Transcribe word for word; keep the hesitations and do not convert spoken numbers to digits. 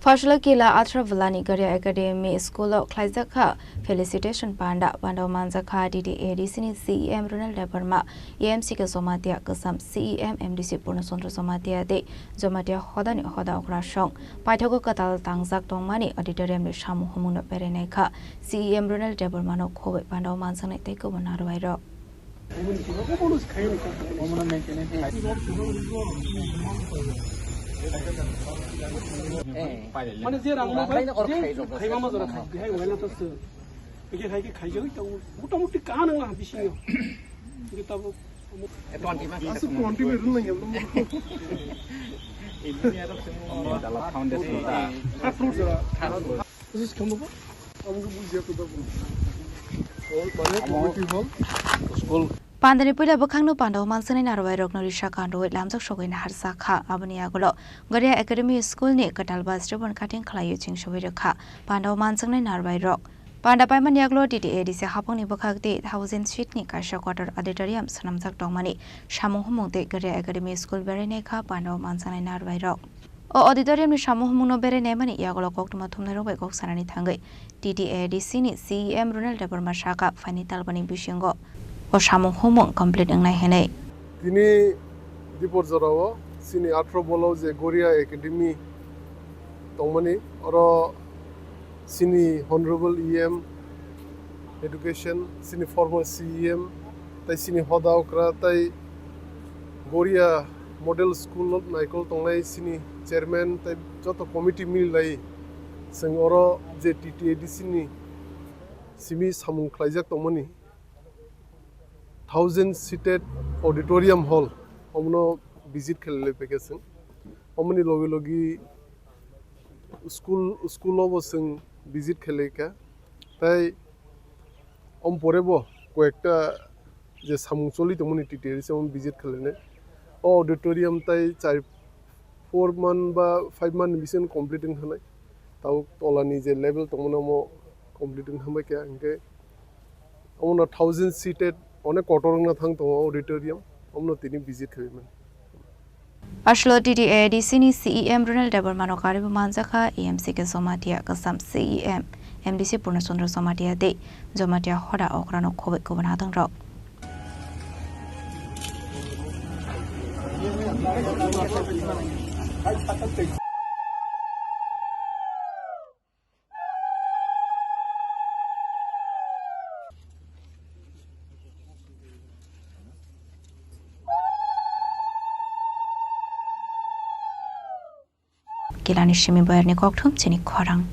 Phasalo Kila Athra Bwlani Garia Academy School o khlaijak kha felicitation panda. Panda o manjak kha T T A D C ni C E M Ronald Debbarma, E M C K Jomatia Kwcham, C E M M D C Purno Chandra Jomatia tei Jomatia hodani hoda okrasong paithago kwtal tangjak tongmani auditorium ni samung humung no berai nai kha. C E M Ronald Debbarma no khoboi panda o manjaknai tei kubun narwai rok. Mane je rang no bai, je khaima ma jora khai, hai wala to se. Ege khai ke khai jagoi ta, mota moti kaha nang lang bisingo. Ege ta bo. Asu twenty bai run nang yam. Dala foundation ta. Fruit jora. Asu kamo ba? Amo ke bujiya to da. Hall, mane community hall. School. Pandani puila bwkhakno panda o manjaknai narwai rokno risa kandoi lamjak sogwi naharjak kha. Aboni yagulo Garia Academy School ni kwtal bus ribbon cutting khlaiwi cheng sogwi rwkha panda o manjaknai narwai rok. Panda paimani yagulo T T A D C hapungni bwkhak tei thousand seat ni kaisa kotor auditorium swnamjak tongmani samung humung tei Garia Academy School berai nai kha panda o manjaknai narwai rok. O auditorium ni samung humung no berai naimani yagulo koktwma thumnai rok bai kok sanani thangwi T T A D C ni C E M Ronald Debbarma sakha phaini talbani bisingo o samung humung complete wngnai hinwi. Tini dipor jorao chini athro bolo je Goria Academy tongmani oro chini Honorable E M Education, chini former C E M, tei chini hoda okra, tei Goria Model School naikol tongnai chini chairman tei joto committee mililai chwng oro je T T A D C ni simi samung khlaijak tongmani thousand seated auditorium hall omono visit khlai lai paikha chwng. Omoni logi logi school, school o bo chwng visit khlai kha. Tai om pore bo koyekta je samung choli tongmani T T A D C omo visit khlainai. O auditorium tai char, four month ba five month ni bisingo complete wng thanai. Tabuk tolani je level tongmani omo complete wng thanbai kha, hinkhe omono thousand seated onek kotor wngna thang tongo auditorium, omono tini visit khlai mani. Aslo T T A D C ni C E M Ronald Debbarma no karibo manjakha E M C K Jomatia Kwcham, C E M M D C Purno Chandra Jomatia tei Jomatia hoda okra no khoboi kubun hatong rok. Kilani simi boyarni kokthum chini khorang.